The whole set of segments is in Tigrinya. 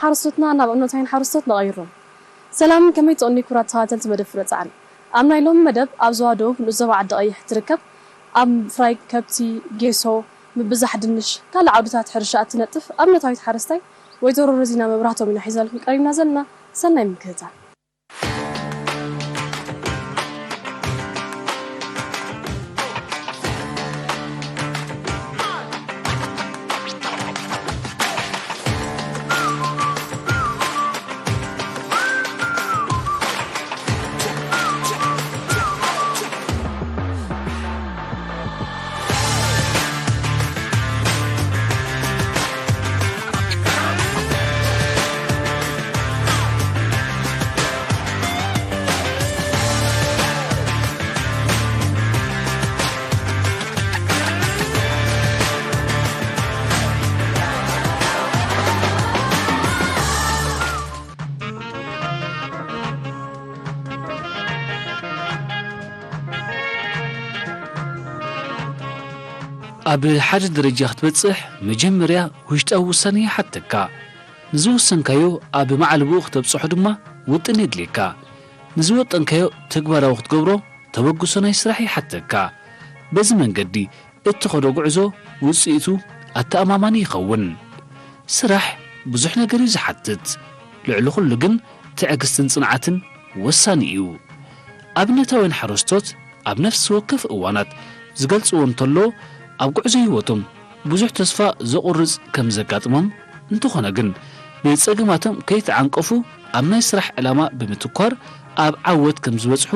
ሓረስቶትና ናብ እምነታውያን ሓረስቶት ነቐይሮም። ሰላም፣ ከመይ ትቕኒ ክቡራት ተኸታተልቲ መደብ ፍረ ጻዕሪ? ኣብ ናይ ሎሚ መደብ ኣብ ዞባ ደቡብ ንኡስ ዞባ ዓዲ ቀይሕ ትርከብ ኣብ ምፍራይ ከብቲ፣ ጌሶ፣ ምብዛሕ ድንሽ፣ ካልእ ዓውድታት ሕርሻ እትነጥፍ ኣብነታዊት ሓረስታይ ወይዘሮ ረዚና መብራህቶም ኢና ሒዛልኩም ቀሪብና ዘለና። ሰናይ ምክትታል። ኣብ ሓደ ደረጃ ክትበጽሕ መጀመርያ ውሽጣዊ ውሳኔ ይሓተካ። ንዝወሰንካዮ ኣብ መዓልቦኡ ክተብጽሖ ድማ ውጥን የድልየካ። ንዝወጠንካዮ ተግባራዊ ክትገብሮ ተበግሶ ናይ ስራሕ ይሓተካ። በዚ መንገዲ እትኸዶ ጉዕዞ ውጽኢቱ ኣተኣማማኒ ይኸውን። ስራሕ ብዙሕ ነገር እዩ ዝሓትት። ልዕሊ ኩሉ ግን ትዕግስትን ጽንዓትን ወሳኒ እዩ። ኣብነታውያን ሓረስቶት ኣብ ነፍሲ ወከፍ እዋናት ዝገልጽዎ እንተሎ፣ ኣብ ጉዕዞ ህይወቶም ብዙሕ ተስፋ ዘቑርጽ ከም ዘጋጥሞም፣ እንተኾነ ግን ንጸገማቶም ከይተዓንቀፉ ኣብ ናይ ስራሕ ዕላማ ብምትኳር ኣብ ዓወት ከም ዝበጽሑ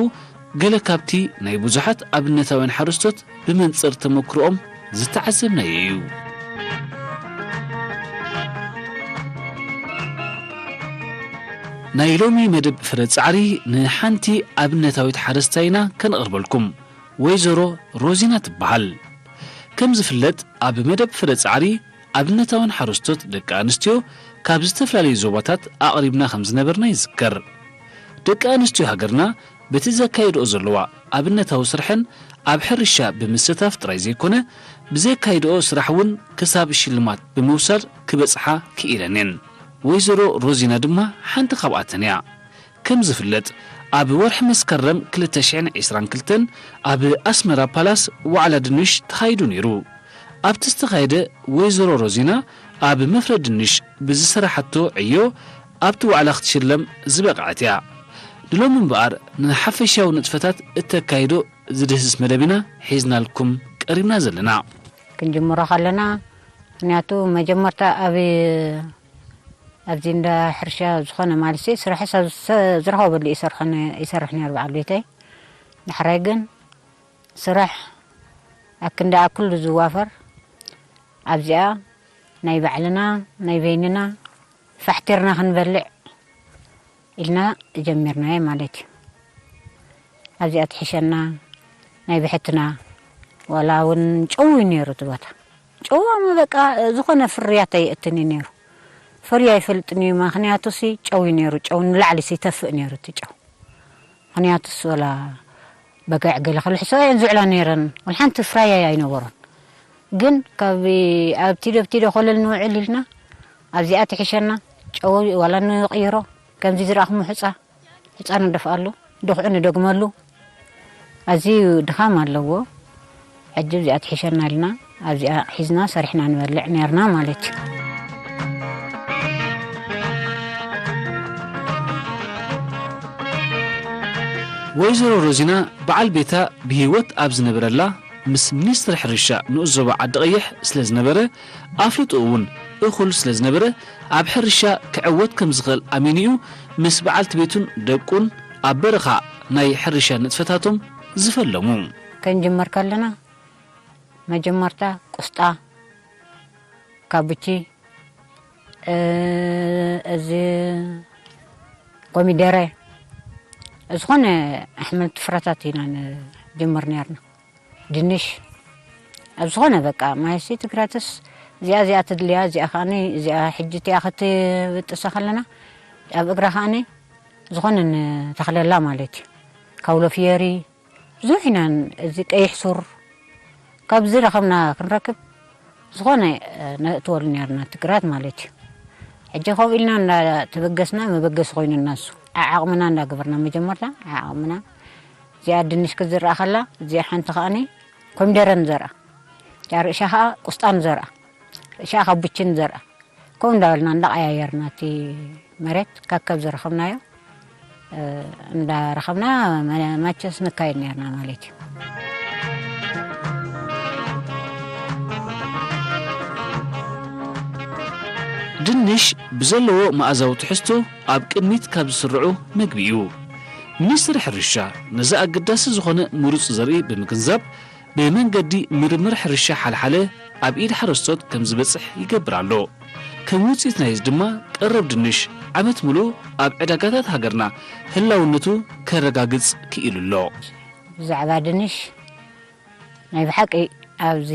ገለ ካብቲ ናይ ብዙሓት ኣብነታውያን ሓረስቶት ብመንጽር ተመክሮኦም ዝተዓዘብናዮ እዩ። ናይ ሎሚ መደብ ፍረ ጻዕሪ ንሓንቲ ኣብነታዊት ሓረስታይ ኢና ከነቕርበልኩም። ወይዘሮ ሮዚና ትበሃል። ከም ዝፍለጥ፣ ኣብ መደብ ፍረ ጻዕሪ ኣብነታውያን ሓረስቶት ደቂ ኣንስትዮ ካብ ዝተፈላለዩ ዞባታት ኣቕሪብና ከም ዝነበርና ይዝከር። ደቂ ኣንስትዮ ሃገርና በቲ ዘካይድኦ ዘለዋ ኣብነታዊ ስርሐን ኣብ ሕርሻ ብምስታፍ ጥራይ ዘይኮነ፣ ብዘካይድኦ ስራሕ እውን ክሳብ ሽልማት ብምውሳድ ክበጽሓ ክኢለን እየን። ወይዘሮ ሮዚና ድማ ሓንቲ ካብኣተን እያ። ከም ዝፍለጥ፣ ኣብ ወርሒ መስከረም ክልተ ሽሕን ዕስራን ክልተን ኣብ ኣስመራ ፓላስ ዋዕላ ድንሽ ተኻይዱ ነይሩ። ኣብቲ ዝተኻየደ፣ ወይዘሮ ሮዚና ኣብ መፍረ ድንሽ ብዝሰራሓቶ ዕዮ ኣብቲ ዋዕላ ክትሽለም ዝበቕዐት እያ። ንሎሚ እምበኣር ንሓፈሻዊ ንጥፈታት እተካይዶ ዝድህስስ መደብ ኢና ሒዝናልኩም ቀሪብና ዘለና። ክንጅምሮ ከለና፣ ምኽንያቱ መጀመርታ ኣብ፣ ኣብዚ እንዳ ሕርሻ ዝኾነ ማለትሲ ስራሕ ሰብ ዝሰ-፣ ዝረኸበሉ ይሰርሕ ነ-፣ ይሰርሕ ነይሩ በዓል ቤተይ። ዳሕራይ ግን ስራሕ ኣክንዲ ኣክሉ ዝዋፈር ኣብዚኣ ናይ ባዕልና ናይ በይንና ፋሕቲርና ክንበልዕ ኢልና ጀሚርናዮ ማለት እዩ። ኣብዚኣ ትሕሸና ናይ ብሕትና ዋላ እውን ጨው እዩ ነይሩ እቲ ቦታ። ጨው ኣመ በቃ ዝኾነ ፍርያት ኣየእትን እዩ ነይሩ። ፈርዩ ኣይፈልጥን እዩ፣ ምኽንያቱ ሲ ጨው እዩ ነይሩ። ጨው ንላዕሊ ሲ ይተፍእ ነይሩ እቲ ጨው። ምኽንያቱስ ወላ በገዕ ገለ ክልሕሶ እየን ዝውዕላ ነይረን። ወላ ሓንቲ ፍራያይ ኣይነበሮን። ግን ካብ ኣብቲ ዶ ኣብቲ ዶ ኮለል ንውዕል ኢልና ኣብዚኣ ትሕሸና። ጨው ዋላ ንቕይሮ፣ ከምዚ ዝረኣኹሞ ሑጻ፣ ሑጻ ንደፍኣሉ፣ ድኹዒ ንደግመሉ። ኣዝዩ ድኻም ኣለዎ። ሕጂ ኣብዚኣ ትሕሸና ኢልና ኣብዚኣ ሒዝና ሰሪሕና ንበልዕ ነርና ማለት እዩ። ወይዘሮ ሮዚና በዓል ቤታ ብህይወት ኣብ ዝነበረላ፣ ምስ ሚኒስትሪ ሕርሻ ንኡስ ዞባ ዓዲ ቀይሕ ስለ ዝነበረ፣ ኣፍልጦኡ እውን እኹል ስለ ዝነበረ፣ ኣብ ሕርሻ ክዕወት ከም ዝኽእል ኣሚኑ እዩ ምስ በዓልቲ ቤቱን ደቁን ኣብ በረኻ ናይ ሕርሻ ንጥፈታቶም ዝፈለሙ። ክንጅምር ከለና መጀመርታ ቁስጣ፣ ካቡቺ፣ እ፣ እዚ ኮሚደረ፣ ዝኾነ ኣሕምልቲ ፍረታት ኢና ንጅምር ነርና። ድንሽ፣ ኣብ ዝኾነ በቃ፣ ማይሲ ትግራትስ እዚኣ፣ እዚኣ ትድልያ፣ እዚኣ ከኣኒ፣ እዚኣ ሕጂ እቲኣ ክትብጥሳ ከለና፣ ኣብ እግራ ከኣኒ ዝኾነ ንተኽለላ ማለት እዩ። ካውሎ ፍየሪ፣ ብዙሕ ኢና ን-፣ እዚ ቀይሕ ሱር፣ ካብ ዝረኸብና ክንረክብ ዝኾነ፣ እ፣ ነእትወሉ ነርና ትግራት ማለት እዩ። ሕጂ ከምኡ ኢልና እንዳተበገስና መበገሲ ኮይኑና እሱ። ዓዓቕምና እንዳገበርና መጀመርታ ዓዓቕምና። እዚኣ ድንሽ ክትዝራእ ከላ፣ እዚኣ ሓንቲ ከኣኒ ኮሚደረ ንዘርኣ። እዚኣ ርእሻ ከኣ ቁስጣ ንዘርኣ። ርእሻ ከኣ ቡቺ ንዘርኣ። ከምኡ እንዳበልና እንዳቐያየርና እቲ መሬት ከከብ ዝረኸብናዮ፣ እ፣ እንዳረኸብና መ-፣ መቸስ ንካየድ ነርና ማለት እዩ። ድንሽ ብዘለዎ መኣዛዊ ትሕዝቶ ኣብ ቅድሚት ካብ ዝስርዑ መግቢ እዩ። ሚኒስትሪ ሕርሻ ነዚ ኣገዳሲ ዝኾነ ምሩፅ ዘርኢ ብምግንዛብ ብመንገዲ ምርምር ሕርሻ ሓልሓለ ኣብ ኢድ ሓረስቶት ከም ዝበፅሕ ይገብር ኣሎ። ከም ውፅኢት ናይዚ ድማ ቀረብ ድንሽ ዓመት ሙሉእ ኣብ ዕዳጋታት ሃገርና ህላውነቱ ከረጋግፅ ክኢሉ ኣሎ። ብዛዕባ ድንሽ ናይ ብሓቂ ኣብዚ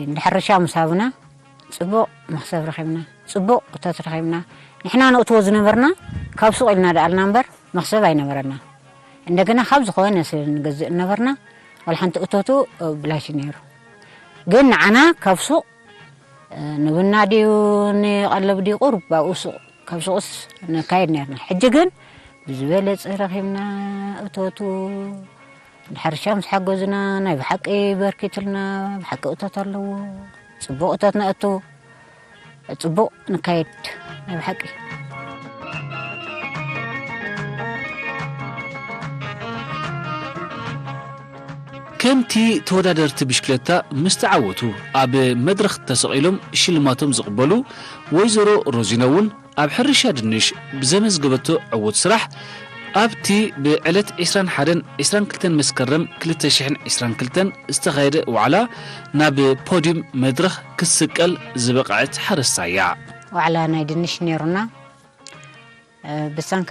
እንዳ ሕርሻ ምስ ሃቡና ጽቡቕ መኽሰብ ረኺብና፣ ጽቡቕ እቶት ረኺብና። ንሕና ነእትዎ ዝነበርና ካብ ሱቕ ኢልና ደኣልና እምበር መኽሰብ ኣይነበረና። እንደገና ካብ ዝኾነ ስለ ንገዝእ ነበርና፣ ዋላ ሓንቲ እቶቱ ብላሽ እዩ ነይሩ። ግን ንዓና ካብ ሱቕ ንቡና ድዩ ንቐለብ ድዩ ቁሩብ ኣብኡ ሱቕ፣ ካብ ሱቕስ ነካይድ ነርና። ሕጂ ግን ብዝበለጸ ረኺብና እቶቱ። ንሕርሻ ምስ ሓገዙና ናይ ብሓቂ በርኪትልና፣ ብሓቂ እቶት ኣለዎ። ጽቡቕ እቶት ነእቱ፣ ጽቡቕ ንካየድ ናይ ብሓቂ። ከምቲ ተወዳደርቲ ብሽክለታ ምስ ተዓወቱ ኣብ መድረኽ ተሰቒሎም ሽልማቶም ዝቕበሉ ወይዘሮ ሮዚና እውን ኣብ ሕርሻ ድንሽ ብዘመዝገበቶ ዕዉት ስራሕ ኣብቲ ብዕለት ዕስራን ሓደን ዕስራን ክልተን መስከረም ክልተ ሽሕን ዕስራን ክልተን ዝተኻየደ ዋዕላ ናብ ፖድዩም መድረኽ ክትስቀል ዝበቕዐት ሓረስታይ እያ። ዋዕላ ናይ ድንሽ ነይሩና። እ፣ ብሰንካ፣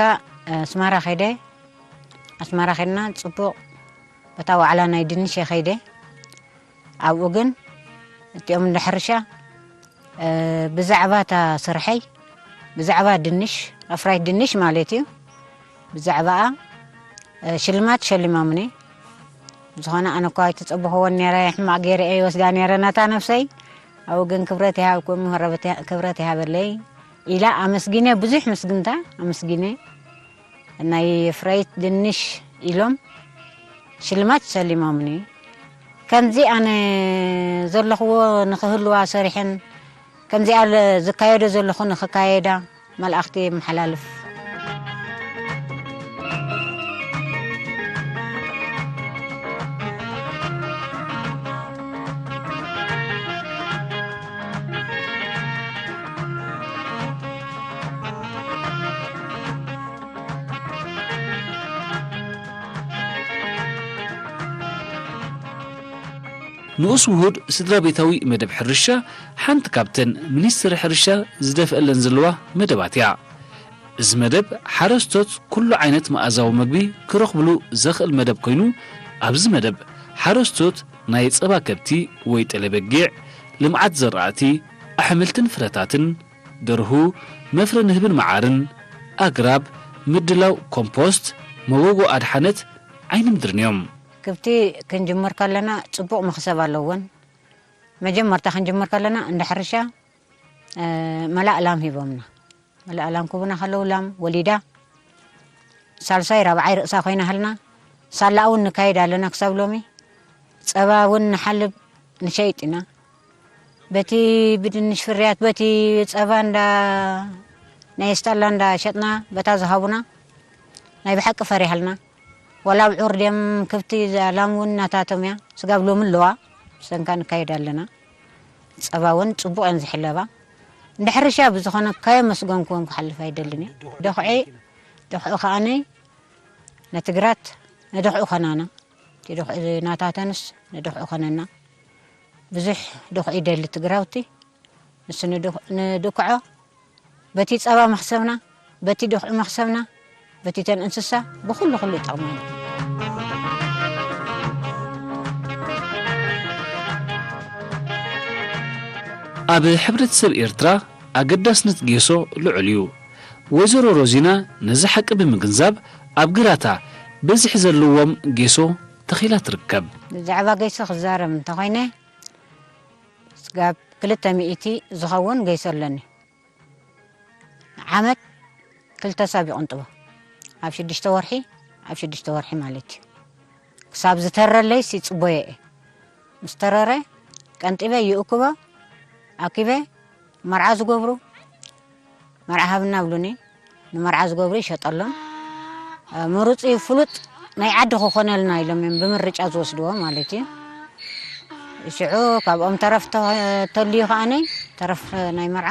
እ፣ ኣስመራ ከይደ፣ ኣስመራ ከይድና ጽቡቕ በታ ዋዕላ ናይ ድንሽ እየ ከይደ። ኣብኡ ግን እቲኦም እንዳ ሕርሻ፣ እ፣ ብዛዕባ እታ ስርሐይ፣ ብዛዕባ ድንሽ፣ ኣፍራይት ድንሽ ማለት እዩ፣ ብዛዕባኣ፣ እ፣ ሽልማት ሸሊሞምኒ። ብዝኾነ ኣነ እኳ ኣይተጸበኽዎን ነይረ፣ ሕማቕ ገይረ እየ ይወስዳ ነይረ ነታ ነፍሰይ። ኣብኡ ግን ክብረት ይሃብኩም፣ ክብረት ይሃበለይ ኢላ ኣመስጊነ፣ ብዙሕ ምስግንታ ኣመስጊነ። ናይ ፍረይት ድንሽ ኢሎም ሽልማት ሰሊሞምኒ። ከምዚ ኣነ ዘለኽዎ ንኽህልዋ ሰሪሐን፣ ከምዚኣ ለ-፣ ዝካየዶ ዘለኹ ንኽካየዳ መልእኽቲ የመሓላልፍ። ንኡስ ውሁድ ስድራ ቤታዊ መደብ ሕርሻ ሓንቲ ካብተን ሚኒስትሪ ሕርሻ ዝደፍአለን ዘለዋ መደባት እያ። እዚ መደብ ሓረስቶት ኩሉ ዓይነት መኣዛዊ መግቢ ክረኽብሉ ዘኽእል መደብ ኮይኑ፣ ኣብዚ መደብ ሓረስቶት ናይ ጸባ ከብቲ ወይ ጠለ በጊዕ፣ ልምዓት ዘራእቲ፣ ኣሕምልትን ፍረታትን፣ ደርሁ፣ መፍረ ንህብን መዓርን፣ ኣግራብ፣ ምድላው ኮምፖስት፣ መጎጎ ኣድሓነት፣ ዓይኒ ምድርን እዮም። ከብቲ ክንጅምር ከለና ጽቡቕ መኽሰብ ኣለወን። መጀመርታ ክንጅምር ከለና እንዳ ሕርሻ፣ እ፣ መላእ ላም ሂቦምና። መላእ ላም ክቡና ከለዉ ላም ወሊዳ ሳልሳይ ራብዓይ ርእሳ ኮይና ሃልና። ሳላ እውን ንካይድ ኣለና ክሳብ ሎሚ። ጸባ እውን ንሓልብ ንሸይጥ ኢና። በቲ ብድንሽ ፍርያት፣ በቲ ጸባ እንዳ ናይ ስታላ እንዳ ሸጥና፣ በታ ዝሃቡና ናይ ብሓቂ ፈሪሃልና። ዋላ ኣብዑር ድዮም ክብቲ ላም እውን ናታቶም እያ። ስጋብ ሎሚ ኣለዋ። ብሰንካ ንካይድ ኣለና። ጸባ እውን ጽቡቕ እየን ዝሕለባ። እንዳ ሕርሻ ብዝኾነ ከየመስገንኩወን ክሓልፍ ኣይደልን እየ። ደኹዒ፣ ደኹዒ ከኣኒ ነቲ ግራት ንደኹዒ ኸናና። እቲ ደኹዒ ናታተንስ ንደኹዒ ኸነና። ብዙሕ ደኹዒ ይደሊ እቲ ግራውቲ። ንሱ ንድኽ-፣ ንድኩዖ በቲ ጸባ መኽሰብና፣ በቲ ድኹዒ መኽሰብና፣ በቲ ተን እንስሳ ብኹሉ ኩሉ ይጠቕመና። ኣብ ሕብረተሰብ ኤርትራ ኣገዳስነት ጌሶ ልዑል እዩ። ወይዘሮ ሮዚና ነዚ ሓቂ ብምግንዛብ ኣብ ግራታ በዝሒ ዘለዎም ጌሶ ተኺላ ትርከብ። ብዛዕባ ጌሶ ክዛረብ እንተኾይነ፣ ስጋብ ክልተ ሚእቲ ዝኸውን ጌሶ ኣለኒ። ዓመት ክልተ ሳብ ይቕንጥቦ። ኣብ ሽዱሽተ ወርሒ፣ ኣብ ሽዱሽተ ወርሒ ማለት እዩ። ክሳብ ዝተረለይስ ይጽቦዮ እየ። ምስ ተረረ ቀንጢበ ይእክቦ፣ ኣኪበ መርዓ ዝገብሩ፣ መርዓ ሃብና ብሉኒ፣ ንመርዓ ዝገብሩ ይሸጠሎም። እ፣ ምሩጽ እዩ፣ ፍሉጥ ናይ ዓዲ ክኾነልና ኢሎም እዮም ብምርጫ ዝወስድዎ ማለት እዩ። ሽዑ ካብኦም ተረፍ ተ-፣ ተልዩ ከኣነ ተረፍ ናይ መርዓ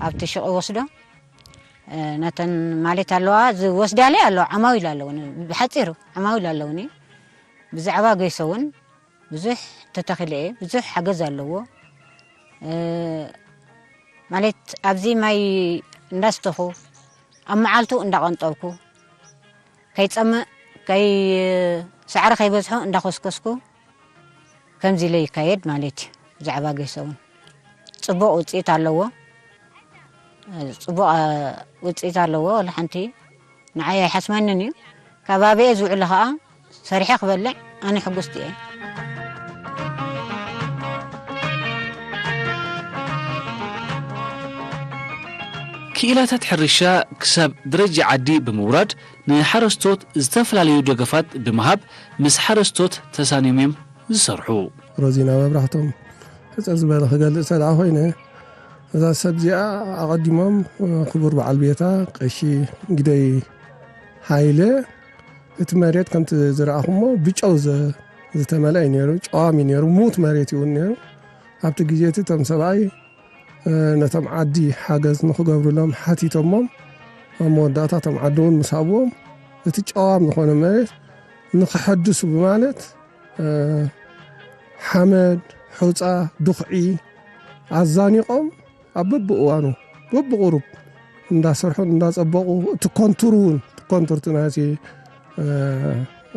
ኣብቲ ሽቕ ይወስዶ። እ፣ ነተን ማለት ኣለዋ ዝወስዳለይ ኣለዋ፣ ዓማዊል ኣለውኒ፣ ብሓጺሩ ዓማዊል ኣለውኒ። ብዛዕባ ገይሶ እውን ብዙሕ ተተኺለ እየ፣ ብዙሕ ሓገዝ ኣለዎ። እ፣ ማለት ኣብዚ ማይ እንዳስተኹ፣ ኣብ መዓልቱ እንዳቐንጠብኩ፣ ከይጸምእ፣ ከይ-፣ ሳዕሪ ከይበዝሖ እንዳኾስኮስኩ፣ ከምዚ ኢለ ይካየድ ማለት እዩ። ብዛዕባ ገይሶ እውን ጽቡቕ ውጽኢት ኣለዎ። ጽቡቕ፣ እ፣ ውጽኢት ኣለዎ። ወላ ሓንቲ ንዓይ ኣይሓስመንን እዩ። ከባቢኤ ዝውዕሉ ኸኣ ሰሪሐ ክበልዕ ኣነ ሕጉስቲ እየ። ክኢላታት ሕርሻ ክሳብ ደረጃ ዓዲ ብምውራድ ንሓረስቶት ዝተፈላለዩ ደገፋት ብምሃብ ምስ ሓረስቶት ተሳንዮም እዮም ዝሰርሑ። ሮዚና መብራህቶም ሕጽር ዝበለ ክገልጽ እንተ ደኣ ኮይነ፣ እዛ ሰብ እዚኣ ኣቐዲሞም ክቡር በዓል ቤታ ቀሺ ግደይ ሃይለ፣ እቲ መሬት ከምቲ ዝረኣኹሞ ብጨው ዘ-፣ ዝተመልአ እዩ ነይሩ። ጨዋም እዩ ነይሩ። ምዉት መሬት እዩ እውን ነይሩ። ኣብቲ ግዜ እቲ እቶም ሰብኣይ፣ እ፣ ነቶም ዓዲ ሓገዝ ንኽገብሩሎም ሓቲቶሞም፣ ኣብ መወዳእታ እቶም ዓዲ እውን ምስ ሃብዎም፣ እቲ ጨዋም ዝኾነ መሬት ንኽሐድሱ ብማለት፣ እ፣ ሓመድ፣ ሑጻ፣ ዱኽዒ ኣዛኒቖም ኣብ በብእዋኑ በብቑሩብ እንዳሰርሑን እንዳጸበቑ፣ እቲ ኮንቱር እውን፣ እቲ ኮንቱር እቲ ናይቲ፣ እ፣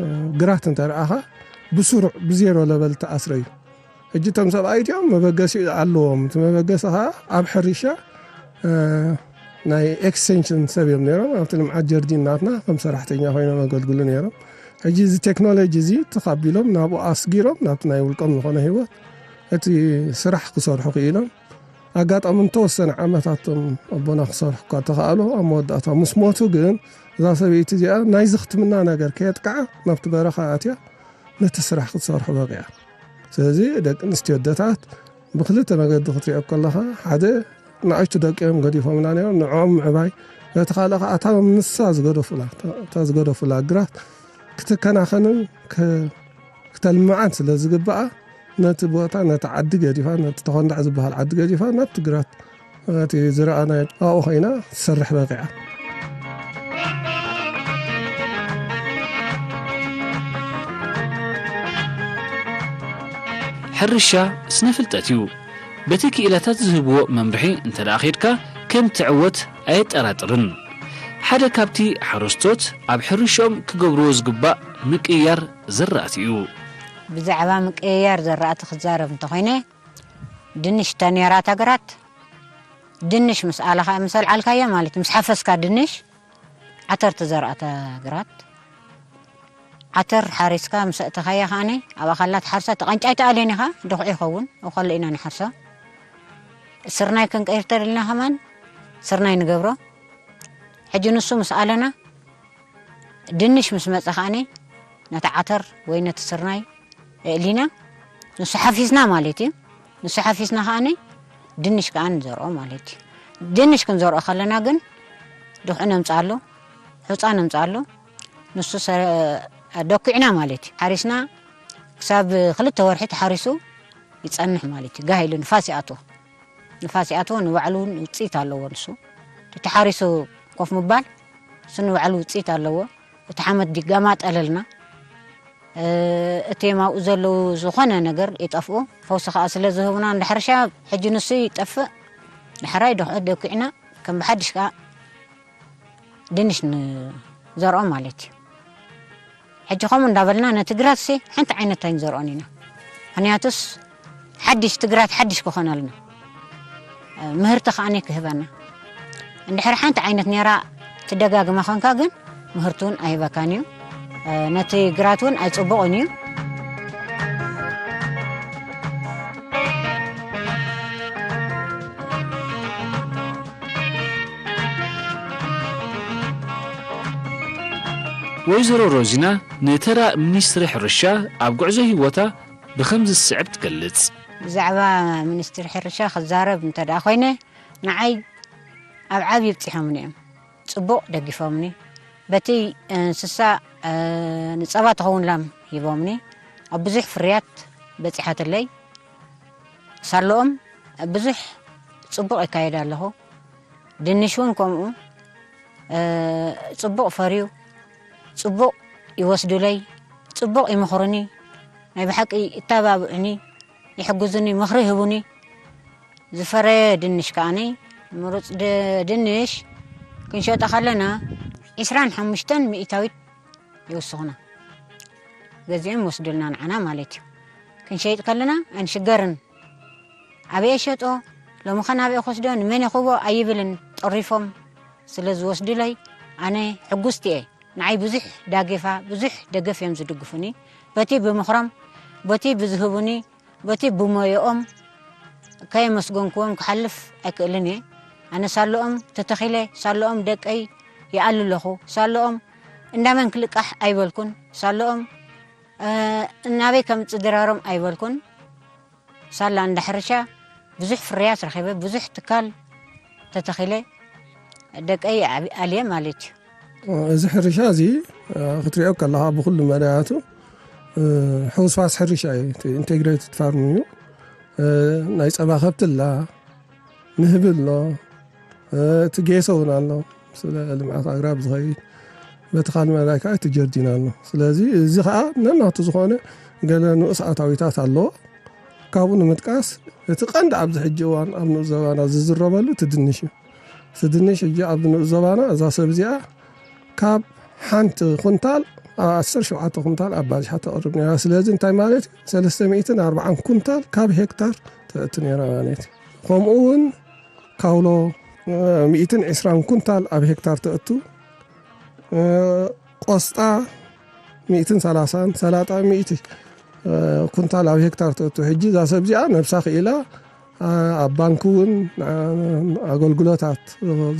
እ፣ ግራት እንተ ረኣኻ ብስሩዕ ብዜሮ ለበል ተኣስረ እዩ። ሕጂ እቶም ሰብኣይ እቲኦም መበገሲ ኣለዎም። እቲ መበገሲ ኸዓ ኣብ ሕርሻ፣ እ፣ ናይ ኤክስቴንሽን ሰብ እዮም ነይሮም። ኣብቲ ልምዓት ጀርዲን ናትና ከም ሰራሕተኛ ኮይኖም ኣገልግሉ ነይሮም። ሕጂ እዚ ቴክኖሎጂ እዚ ትኽ ኣቢሎም ናብኡ ኣስጊሮም ናብቲ ናይ ውልቆም ዝኾነ ህይወት እቲ ስራሕ ክሰርሑ ክኢሎም። ኣጋጣሚ እንተወሰነ ዓመታት እቶም ኣቦና ክሰርሑ እኳ ተኸኣሉ፣ ኣብ መወዳእታ ምስ ሞቱ ግን እዛ ሰበይቲ እዚኣ ናይዚ ክትምና ነገር ከየጥቅዓ ናብቲ በረኻ ኣትያ ነቲ ስራሕ ክትሰርሖ በቂዓ። ስለዚ ደቂ ኣንስትዮ ኣደታት ብክልተ መገዲ ክትሪኦ ከለኻ፣ ሓደ ንኣሽቱ ደቂ እዮም ገዲፎምና ነይሮም፣ ንዕኦም ምዕባይ፣ በቲ ካልእ ከዓ እታ ንሳ ዝገደፉላ፣ እታ ዝገደፉላ ግራት ክትከናኸንን ክ-፣ ክተልምዓን ስለ ዝግብኣ፣ ነቲ ቦታ፣ ነቲ ዓዲ ገዲፋ፣ ነቲ ተኾንዳዕ ዝበሃል ዓዲ ገዲፋ፣ ናብቲ ግራት፣ ነቲ ዝረኣናዮ ኣብኡ ኮይና ትሰርሕ በቂዓ። ሕርሻ ስነ ፍልጠት እዩ። በቲ ክኢላታት ዝህብዎ መምርሒ እንተ ደኣ ኸድካ፣ ከም ትዕወት ኣየጠራጥርን። ሓደ ካብቲ ሓረስቶት ኣብ ሕርሽኦም ክገብርዎ ዝግባእ ምቅይያር ዘራእቲ እዩ። ብዛዕባ ምቅይያር ዘራእቲ ክዛረብ እንተኾይነ፣ ድንሽ ተኔራ ተግራት፣ ድንሽ ምስ ኣልኻ-፣ ምስ ኣልዓልካዮ ማለት፣ ምስ ሓፈስካ ድንሽ፣ ዓተር ትዘርኣ ተግራት። ዓተር ሓሪስካ ምስ ኣእተኻያ ከኣኒ፣ ኣብ ኣኻላ ትሓርሳ፣ እቲ ቃንጫ ኣይትኣልዮን ኢኻ፣ ድኹዒ ይኸውን፣ እኸሉ ኢና ንሓርሶ። ስርናይ ክንቀይር ተደልና ከማን፣ ስርናይ ንገብሮ። ሕጂ ንሱ ምስ ኣለና፣ ድንሽ ምስ መጸ ከኣኒ፣ ነቲ ዓተር ወይ ነቲ ስርናይ እእሊና፣ ንሱ ሓፊስና ማለት እዩ። ንሱ ሓፊስና ከኣኒ፣ ድንሽ ከኣ ንዘርኦ ማለት እዩ። ድንሽ ክንዘርኦ ከለና ግን፣ ድኹዒ ነምጽኣሉ፣ ሑጻ ነምጽኣሉ፣ ንሱ ሰ-፣ ደኲዕና ማለት እዩ። ሓሪስና ክሳብ ክልተ ወርሒ ተሓሪሱ ይጸንሕ ማለት እዩ። ጋህ ኢሉ ንፋስ ይኣትዎ። ንፋስ ይኣትዎ፣ ንባዕሉ እውን ውጽኢት ኣለዎ ንሱ። እቲ ተሓሪሱ ኮፍ ምባል፣ እሱ ንባዕሉ ውጽኢት ኣለዎ። እቲ ሓመድ ይጋማጠለልና። እ፣ እቶም ኣብኡ ዘለዉ ዝኾነ ነገር ይጠፍኡ። ፈውሲ ከኣ ስለ ዝህቡና እንዳ ሕርሻ፣ ሕጂ ንሱ ይጠፍእ። ዳሕራይ ደኹ-፣ ደኲዕና ከም ብሓድሽ ከኣ ድንሽ ንዘርኦ ማለት እዩ። ሕጂ ከምኡ እንዳበልና ነቲ ግራትሲ ሓንቲ ዓይነት ኣይንዘርኦን ኢና። ምኽንያቱስ ሓድሽ፣ እቲ ግራት ሓድሽ ክኾነልና፣ ምህርቲ ከኣኒ ክህበና። እንድሕር ሓንቲ ዓይነት ኔራ ትደጋግማ ኾንካ ግን ምህርቲ እውን ኣይህበካን እዩ። ነቲ ግራት እውን ኣይጽቡቕን እዩ። ወይዘሮ ሮዚና ንተራ ሚኒስትሪ ሕርሻ ኣብ ጉዕዞ ህይወታ ብኸምዚ ዝስዕብ ትገልጽ። ብዛዕባ ሚኒስትሪ ሕርሻ ክዛረብ እንተ ደኣ ኮይነ፣ ንዓይ ኣብ ዓብ ይብጺሖምኒ እዮም። ጽቡቕ ደጊፎምኒ። በቲ እንስሳ ንጸባ ትኸውን ላም ሂቦምኒ። ኣብ ብዙሕ ፍርያት በጺሓትለይ። ሳለኦም ብዙሕ ጽቡቕ ይካየድ ኣለኹ። ድንሽ እውን ከምኡ ጽቡቕ ፈርዩ፣ ጽቡቕ ይወስዱለይ፣ ጽቡቕ ይምኽሩኒ፣ ናይ ብሓቂ ይተባብዑኒ፣ ይሕግዙኒ፣ ምኽሪ ይህቡኒ። ዝፈረየ ድንሽ ከኣኒ ምሩፅ ድንሽ ክንሸጦ ከለና ዒስራን ሓሙሽተን ሚእታዊት ይውስኹና። ገዚኦም ይወስዱልና ንዓና ማለት እዩ። ክንሸይጥ ከለና ኣይንሽገርን። ኣበየ ሸጦ፣ ሎሚ ኸ ናበየ ክወስዶ፣ ንመን ይኽቦ ኣይብልን። ጠሪፎም ስለ ዝወስዱለይ ኣነ ሕጉስቲ እየ። ንዓይ ብዙሕ ዳጌፋ፣ ብዙሕ ደገፍ እዮም ዝድግፉኒ። በቲ ብምኽሮም፣ በቲ ብዝህቡኒ፣ በቲ ብሞየኦም ከየመስገንክዎም ክሓልፍ ኣይክእልን እየ። ኣነ ሳለኦም ተተኺለ፣ ሳለኦም ደቀይ ይኣሉ ኣለኹ። ሳለኦም እንዳመን ክልቃሕ ኣይበልኩን። ሳለኦም ናበይ ከምፅእ ድራሮም ኣይበልኩን። ሳላ እንዳ ሕርሻ ብዙሕ ፍርያት ረኺበ፣ ብዙሕ ትካል ተተኺለ ደቀይ ኣልየ ማለት እዩ። እዚ ሕርሻ እዚ ክትሪኦ ከለኻ ብኩሉ መዳያቱ ሕውስዋስ ሕርሻ እዩ። ኢንቴግሬትድ ፋርም እዩ። ናይ ፀባ ከብቲ ኣላ፣ ንህቢ ኣሎ፣ እቲ ጌሶ እውን ኣሎ። ስለ ልምዓት ኣግራብ ዝኸይድ በቲ ካልእ መዳይ ከዓ እቲ ጀርዲን ኣሎ። ስለዚ እዚ ከዓ ነናቱ ዝኾነ ገለ ንኡስ ኣታዊታት ኣለዎ። ካብኡ ንምጥቃስ እቲ ቀንዲ ኣብዚ ሕጂ እዋን ኣብ ንኡስ ዘባና ዝዝረበሉ እቲ ድንሽ እዩ። እቲ ድንሽ ሕጂ ኣብ ንኡስ ዘባና እዛ ሰብ እዚኣ ካብ ሓንቲ ኩንታል ኣብ ዓሰርተ ሸውዓተ ኩንታል ኣባዚሓ ተቕርብ ነይራ። ስለዚ እንታይ ማለት እዩ? ሰለስተ ሚእትን ኣርባዓን ኩንታል ካብ ሄክታር ተእቱ ነይራ ማለት እዩ። ከምኡ እውን ካውሎ ሚእትን ዕስራን ኩንታል ኣብ ሄክታር ተእቱ፣ ቆስጣ ሚእትን ሰላሳን፣ ሰላጣ ሚእቲ ኩንታል ኣብ ሄክታር ተእቱ። ሕጂ እዛ ሰብ እዚኣ ነብሳ ክኢላ ኣብ ባንክ እውን ኣገልግሎታት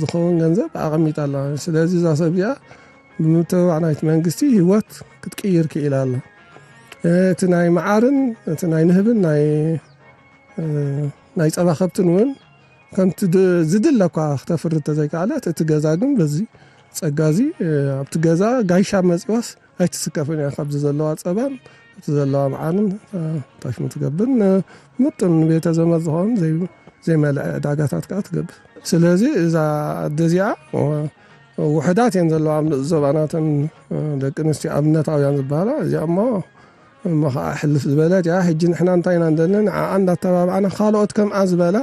ዝኸውን ገንዘብ ኣቐሚጣ ኣላ። ስለዚ እዛ ሰብ እዚኣ ብምትብባዕ ናይቲ መንግስቲ ህይወት ክትቅይር ክኢላ ኣላ። እቲ ናይ መዓርን እቲ ናይ ንህብን ናይ ናይ ጸባ ከብትን እውን ከምቲ ዝድለ እኳ ክተፍሪ እንተዘይከኣለት፣ እቲ ገዛ ግን በዚ ጸጋ እዚ ኣብቲ ገዛ ጋይሻ መጺዋስ ኣይትስከፍን እያ። ካብዚ ዘለዋ ጸባን ኣብቲ ዘለዋ መዓርን ታሽሙ ትገብር። ምጥን ንቤተ ዘመድ ዝኾን ዘይመልዐ ዕዳጋታት ከዓ ትገብር። ስለዚ እዛ ኣደ እዚኣ ውሕዳት እየን ዘለዋ ኣብ ንኡስ ዞባና እተን ደቂ ኣንስትዮ ኣብነታውያን ዝበሃላ። እዚኣ እሞ እሞ ከዓ ሕልፍ ዝበለት እያ። ሕጂ ንሕና እንታይ ኢና እንደለና ንዓኣ እንዳተባባዕና ካልኦት ከምኣ ዝበላ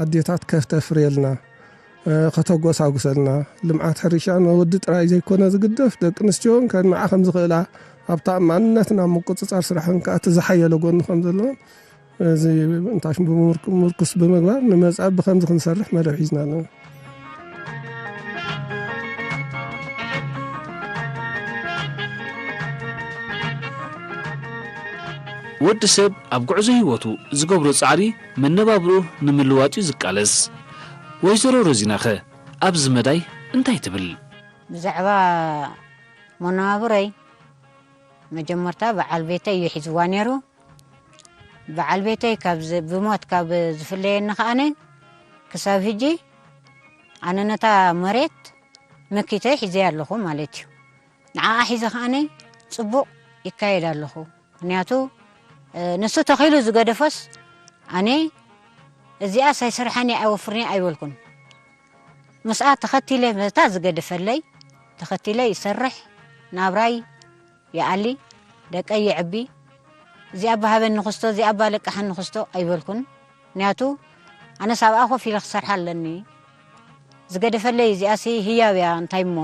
ኣዴታት ከተፍርየልና ከተጎሳጉሰልና። ልምዓት ሕርሻ ንወዲ ጥራይ ዘይኮነ ዝግደፍ ደቂ ኣንስትዮ እውን ከልምዓ ከምዝኽእላ ኣብታ ኣብ ማንነትን ኣብ ምቁፅፃር ስራሕን ከዓ እቲ ዝሓየለ ጎኒ ከምዘለዎን እዚ እንታይ ሽም ብምርኩስ ብምግባር ንመጻኢ ብከምዚ ክንሰርሕ መደብ ሒዝና ኣለና። ወዲ ሰብ ኣብ ጉዕዞ ህይወቱ ዝገብሮ ጻዕሪ መነባብርኡ ንምልዋጥ እዩ ዝቃለስ። ወይዘሮ ሮዚናኸ ኣብዚ መዳይ እንታይ ትብል? ብዛዕባ መነባብረይ መጀመርታ በዓል ቤተይ እዩ ሒዝዋ ነይሩ። በዓል ቤተይ ካብ ዝ- ብሞት ካብ ዝፍለየኒ ከኣነ ክሳብ ሕጂ ኣነ ነታ መሬት መኪተ ሒዘያ ኣለኹ ማለት እዩ። ንዓኣ ሒዘ ከኣነ ጽቡቕ ይካየድ ኣለኹ። ምክንያቱ ንሱ ተኺሉ ዝገደፎስ ኣነ እዚኣስ ኣይሰርሓን እየ ኣይወፍርን እየ ኣይበልኩን። ምስኣ ተኸቲለ በታ ዝገደፈለይ ተኸቲለ ይሰርሕ፣ ናብራይ ይኣሊ፣ ደቀይ የዕቢ። እዚኣ ኣባ ሃበኒ ክስቶ፣ እዚኣ ኣባ ለቃሓኒ ክስቶ ኣይበልኩን። ምክንያቱ ኣነስ ኣብኣ ኮፍ ኢለ ክሰርሓ ኣለኒ። ዝገደፈለይ እዚኣሲ ህያብ እያ፣ እንታይ እሞ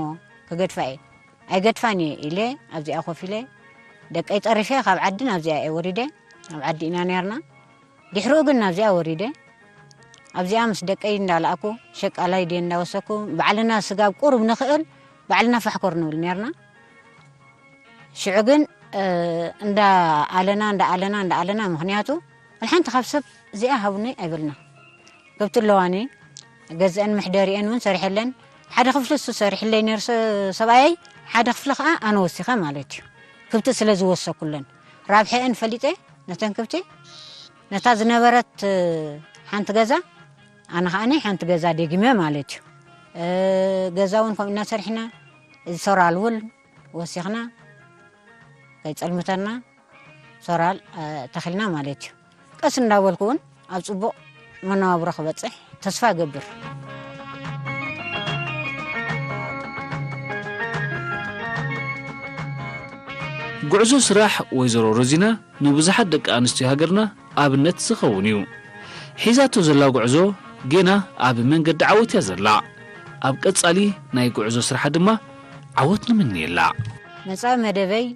ክገድፋ እየ። ኣይገድፋን እየ ኢለ ኣብዚኣ ኮፍ ኢለ ደቀይ ጠሪፈ ካብ ዓዲ ናብዚኣ እየ ወሪደ። ኣብ ዓዲ ኢና ነርና። ድሕሪኡ ግን ናብዚኣ ወሪደ ኣብዚኣ ምስ ደቀይ እንዳለኣኩ ሸቃላይ ድየ እንዳወሰኩ ባዕልና ስጋብ ቁሩብ ንኽእል ባዕልና ፋሕኮር ንብል ነርና። ሽዑ ግን እንዳ ኣለና እንዳ ኣለና እንዳ ኣለና ምኽንያቱ ሓንቲ ካብ ሰብ እዚኣ ሃቡኒ ኣይበልና። ከብቲ ኣለዋኒ ገዝአን መሕደሪአን እውን ሰሪሐለን ሓደ ክፍሊ እሱ ሰሪሕለይ ነርሱ ሰብኣየይ ሓደ ክፍሊ ከዓ ኣነ ወሲኸ ማለት እዩ። ክብቲ ስለ ዝወሰኩለን ራብሐአን ፈሊጠ፣ ነተን ክብቲ፣ ነታ ዝነበረት ሓንቲ ገዛ ኣነ ከዓኒ ሓንቲ ገዛ ደጊመ ማለት እዩ። ገዛ እውን ከምኡ እናሰርሕና፣ እዚ ሶራል እውን ወሲኽና፣ ከይፀልምተና ሶራል ተኺልና ማለት እዩ። ቀስ እንዳበልኩ እውን ኣብ ፅቡቕ መነባብሮ ክበፅሕ ተስፋ እገብር። ጉዕዞ ስራሕ ወይዘሮ ሮዚና ንብዙሓት ደቂ ኣንስትዮ ሃገርና ኣብነት ዝኸውን እዩ። ሒዛቶ ዘላ ጉዕዞ ጌና ኣብ መንገዲ ዓወት እያ ዘላ። ኣብ ቀጻሊ ናይ ጉዕዞ ስርሓ ድማ ዓወት ንምንየላ። መጻኢ መደበይ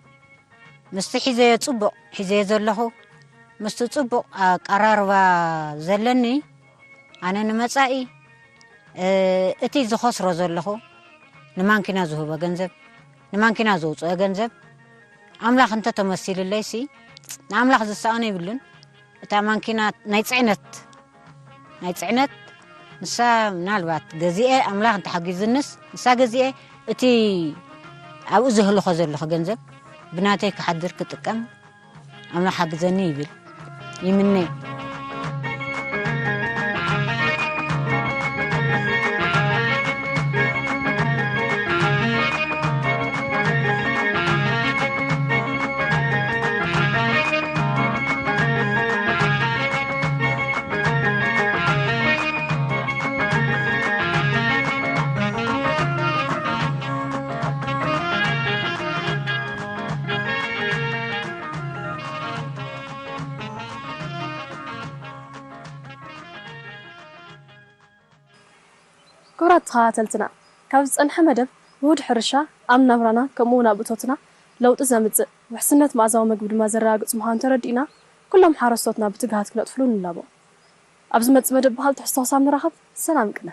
ምስቲ ሒዘዮ ጽቡቕ ሒዘዮ ዘለኹ ምስቲ ጽቡቕ ኣቀራርባ ዘለኒ ኣነ ንመጻኢ እቲ ዝኸስሮ ዘለኹ ንማንኪና ዝህቦ ገንዘብ ንማንኪና ዘውፅኦ ገንዘብ ኣምላኽ እንተተመሲልለይሲ ንኣምላኽ ዝሰኣኖ የብሉን። እታ ማንኪና ናይ ፅዕነት ናይ ፅዕነት ንሳ ምናልባት ገዚኤ ኣምላኽ እንተሓጊዝንስ ንሳ ገዚኤ እቲ ኣብኡ ዘህልኾ ዘለኹ ገንዘብ ብናተይ ክሓድር ክጥቀም ኣምላኽ ሓግዘኒ ይብል ይምነ። ክቡራት ተኸታተልትና፣ ካብ ዝጸንሐ መደብ ውሁድ ሕርሻ ኣብ ናብራና ከምኡ እውን ኣብ እቶትና ለውጢ ዘምጽእ፣ ውሕስነት መኣዛዊ መግቢ ድማ ዘረጋግጽ ምዃኑ ተረዲእና፣ ኩሎም ሓረስቶትና ብትግሃት ክነጥፍሉ ንላቦ። ኣብ ዝመጽእ መደብ ብኻልእ ትሕዝቶ ክሳብ ንራኸብ፣ ሰላም ቅነ።